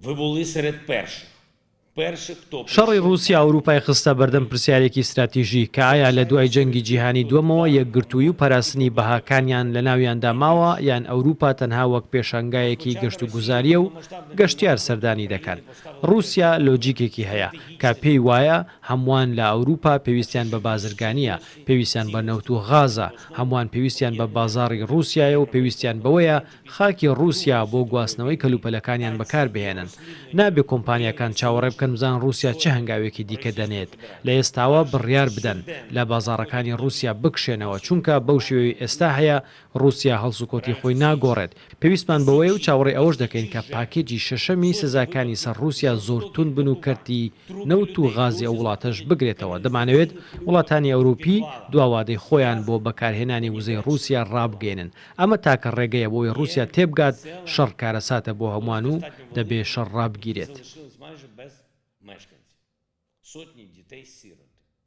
Ви були серед перших. Перших, хто شەڕی ڕووسیا ئەوروپای خستە بەردەم پرسیارێکی ستراتیژی کە ئایا لە دوای جەنگی جیهانی دووەمەوە یەکگرتوویی و پاراستنی بەهاکانیان لەناویاندا ماوە یان ئەوروپا تەنها وەک پێشانگایەکی گەشتوگوزارییە و گەشتیار سەردانی دەکەن. ڕووسیا لۆجیکێکی هەیە کە پێی وایە هەمووان لە ئەوروپا پێویستیان بە بازرگانییە، پێویستیان بە نەوت و غازە، هەمووان پێویستیان بە بازاڕی ڕووسیایە و پێویستیان بەوەیە خاکی ڕووسیا بۆ گواستنەوەی کەلوپەلەکانیان بەکاربهێنن. نابێ کۆمپانیاکان چاوەڕێ بکەن بزانن ڕووسیا چ هەنگاوێکی دیکە دەنێت، لە ئێستاوە بڕیار بدەن لە بازاڕەکانی ڕووسیا بکشێنەوە، چونکە بەو شێوەی ئێستا هەیە ڕووسیا هەڵسوکەوتی خۆی ناگۆڕێت. پێویستمان بەوەیە و چاوەڕێی ئەوەش دەکەین کە پاکێجی شەشەمی سزاکانی سەر ڕووسیا زۆر توند بن و کەرتی نەوت و غازی ئەو وڵاتەش بگرێتەوە، دەمانەوێت وڵاتانی ئەوروپی دوا وادەی خۆیان بۆ بەکارهێنانی وزەی ڕووسیا ڕابگەیەنن، ئەمە تاکە ڕێگەیە بۆوەی ڕووسیا تێبگات شەڕ کارەساتە بۆ هەمووان و دەبێ شەڕ ڕابگیرێت.